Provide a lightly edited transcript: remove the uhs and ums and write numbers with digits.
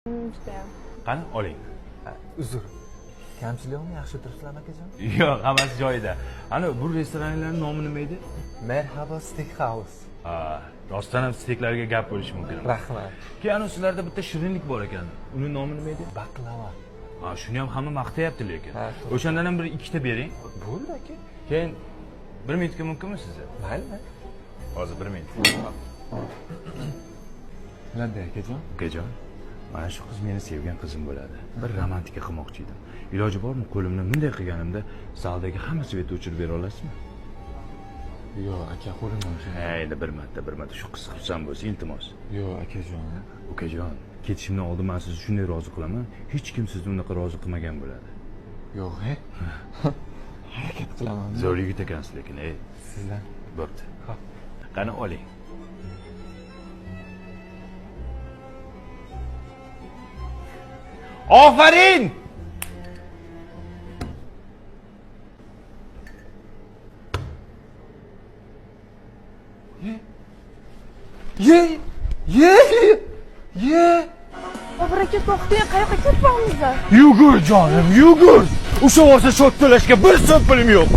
Judayam. Qani, oling. Uzr. Kamchilik yo'qmi? Yaxshi o'tiribsizlarmi, akajon? Yo'q, hammasi joyida. Ana bu restoranlarning nomi nima edi? Merhaba Steak House. Ha, rostdan ham steklarga gap bo'lishi mumkin. Rahmat. Keyin ana sizlarda bitta shirinlik bor ekan. Uni nomi nima edi? Baklava. Ha, shuni ham hamma maqtayapti lekin. Ha, to'g'ri. O'shandan ham bir ikkita bering. Bo'ldi, aka. Keyin bir minutga mumkinmi sizga? Mayli, mayli. Hozir bir minut. Labay, akajon. Ukajon, mana shu qiz meni sevgan qizim bo'ladi. Bir romantika qilmoqchi edim. Iloji bormi, qo'limni bunday qilganimda zaldagi hamma svetni o'chirib bera olasizmi? Yo'q, aka, qo'limdan o'sha. Ha, endi bir marta, bir marta shu qiz xursand bo'lsa, iltimos. Yo'q, akajon. Ukajon, ketishimdan oldin men sizni shunday rozi qilaman, hech kim sizni unaqa rozi qilmagan bo'ladi. Yo'q, he. Harakat qilaman. Zo'r yigit ekansiz lekin, ey. Sizdan. Bo'pti. Xo'p. Qani oling. Ofarin! Ye! Ye! Ye! Bobur aka, to'xtang, qayoqqa ketyapmiz? Yugur jonim, yugur! O'sha bo'lsa shot to'lashga bir so'm pulim yo'q.